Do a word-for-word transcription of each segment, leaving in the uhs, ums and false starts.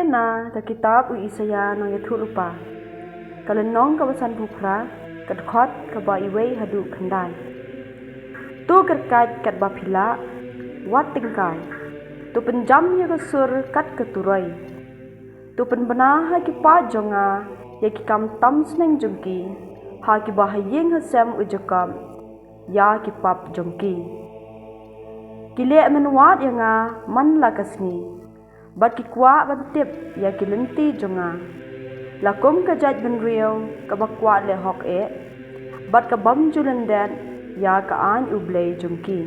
Na ka kitab u Isaïah nongïathuhlypa, ka lynnong kaba sanphew phra, ka dkhot kaba wei haduh khyndai. To kyrkhat katba phi lah, wat tyngkai. To pynjam ïa ka sur kat ka turoi. To pynbna ha ki paid jong nga ïa ki kam tam sneng jong ki, ha kiba ha ïing ha sem u Jakob ïa ki pap jong ki. Ki leh mynwad ïa nga man la ka sngi, bad ki kwah ban tip ïa ki lynti jong nga. La kum ka jaitbynriew kaba kwah leh hok eh, bad ka bym ju lyndet ïa ka aiñ U Blei jong ki.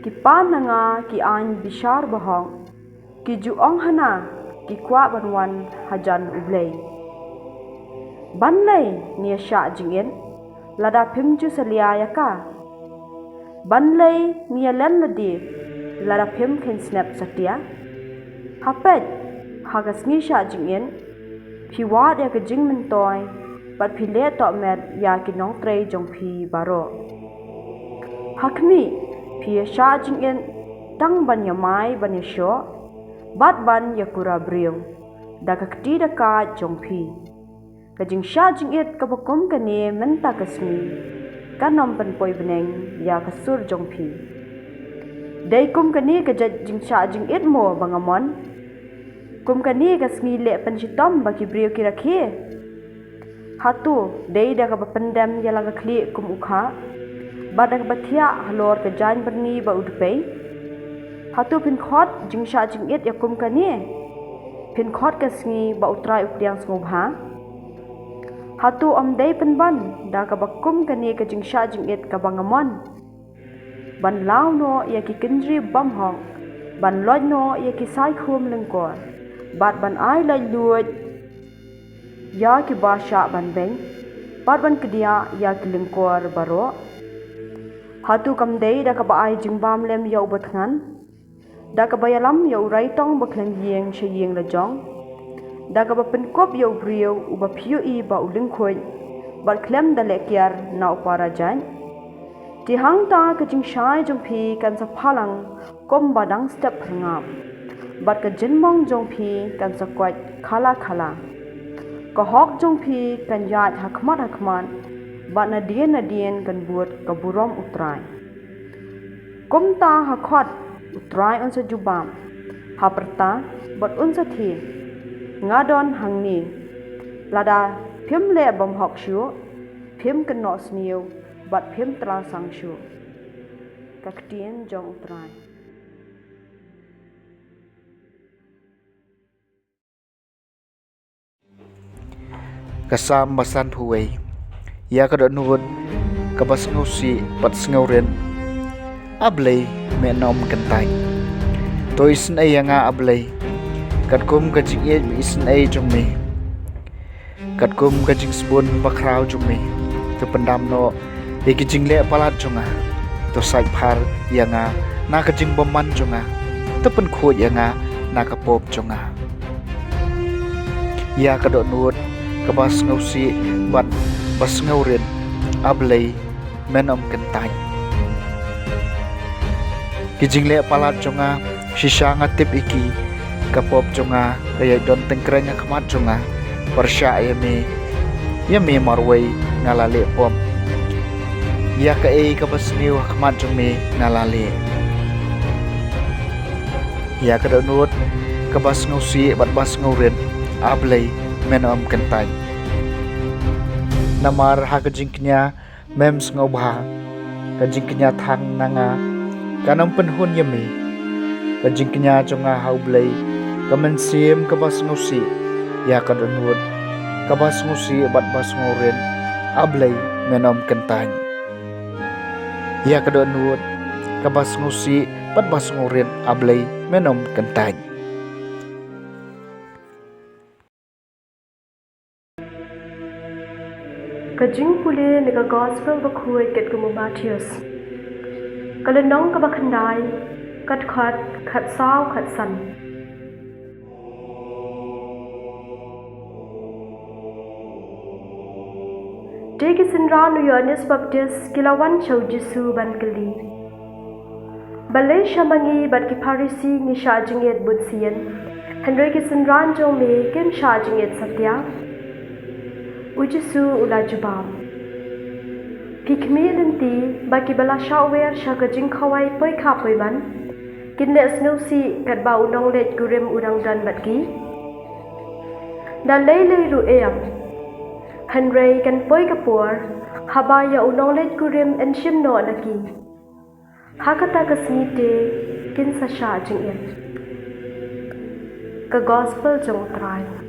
Ki pan na nga ki aiñ bishar bahok, ki ju ong hana ki kwah ban wan hajan U Blei. Ban lei ngi ïa shah jingit, lada phim ju salia ïa ka? Ban lei ngi ïa len lade, lada phim kheiñ snep satia? Ha peit, ha ka sngi shah jingit, phi wad ïa ka jingmyntoi, bad phi leh tohmet ïa ki nongtrei jong phi baroh. Ha khmih, phi ïa shah jingit tang ban ïamai ban ïashoh, bad ban ïakura briew da ka kti da ka jong phi. Ka jingshah jingit kaba kum kane mynta ka sngi, kan ym pynpoi bneng ïa ka sur jong phi. Dei kum kane ka jait jingshah jingit mo ba nga mon? Kum kane ka sngi leh pynshitom ba ki briew ki rakhe? Hato dei da kaba pyndem ïa la ka khlieh kum u khah, bad da kaba thiah halor ka jaiñ byrni ba u dpei? Hato phin khot jingshah jingit ïa kum kane? Phin khot ka sngi ba U Trai u pdiang sngewbha? Hato ym dei pynban da kaba kum kane ka jingshah jingit kaba nga mon? Ban law noh ïa ki kynjri bymhok, ban loit noh ïa ki saikhum lyngkor, bad ban ai laitluid ïa kiba shah ban beiñ, bad ban kdiah ïa ki lyngkor baroh. Hato kam dei da kaba ai jingbam lem ïa uba thngan, da kaba ïalam ïa u raitong ba khlem ïing sha ïing la jong, da kaba pynkup ïa u briew uba phi ïohi ba u lyngkhuid, bad khlem da leh kiar na u para jaiñ? Te hangta ka jingshai jong phi kan sa phalang kumba dang step phyrngap, bad ka jingmong jong phi kan sa koit khala khala. Ka hok jong phi kan ïaid ha khmat ha khmat, bad nadien nadien kan bud ka burom U Trai. Kumta ha khot U Trai un sa jubab, ha pyrta bad un sa thied, nga don hangne. Lada phim leh bymhok shuh, phim kynnoh sniew, bad phim tla sang shuh. Ka ktien jong U Trai. Ka Salm ba sanphew wei. Ïa ka dohnud kaba sngewsih bad sngewrit, A Blei, men ym kyntait. To isynei ïa nga, A Blei, katkum ka jingïeit ba isynei jong me. Katkum ka jingsbun bakhraw jong me, to pyndam noh ïa ki jingleh palat jong nga. To sait phar ïa nga na ka jingbymman jong nga, to pynkhuid ïa nga na ka pop jong nga. Ïa ka dohnud kaba sngewsih bad ba sngewrit, A Blei, men ym kyntait. Ki jingleh palat jong nga, shisha nga tip ïa ki. Ka pop jong nga ka ïai don tyngkreng ha khmat jong nga. Pyrshah ïa me, ïa me marwei nga la leh pop. Ïa kaei kaba sniew ha khmat jong me nga la leh. Ïa ka dohnud kaba sngewsih bad ba sngewrit, A Blei, men ym kyntait. Namar ha ka jingkñia mem sngewbha, ka jingkñia thang na nga kan ym pynhun ïa me. Ka jingkñia jong nga ha U Blei, ka mynsiem kaba sngewsih. Ïa ka dohnud kaba sngewsih bad ba sngewrit, A Blei, men ym kyntait. Ïa ka dohnud kaba sngewsih bad ba sngewrit, A Blei, men ym kyntait. Ka jingpule na ka Gospel bakhuid katkum u Mathaios, ka lynnong kaba khyndai, ka dkhot khatsaw khatsan. Te ki synran u Ïoannis Baptist ki la wan sha u Jisu ban kylli, balei sha ma ngi bad ki Pharisi ngi shah jingïeit bunsien, Hynrei ki synran jong me kim shah jingit satia. U Jisu u la jubab: Phi khmih lynti ba kiba la shah wer sha ka jingkhawai poikha poiman kin leh sngewsih katba u nongleit kurim u dang don bad ki? Da lei lei ruh em. Hynrei kan poi ka por haba ïa u nongleit kurim yn shim noh na ki. Ha kata ka sngi te kin sa shah jingit. Ka Gospel jong U Trai.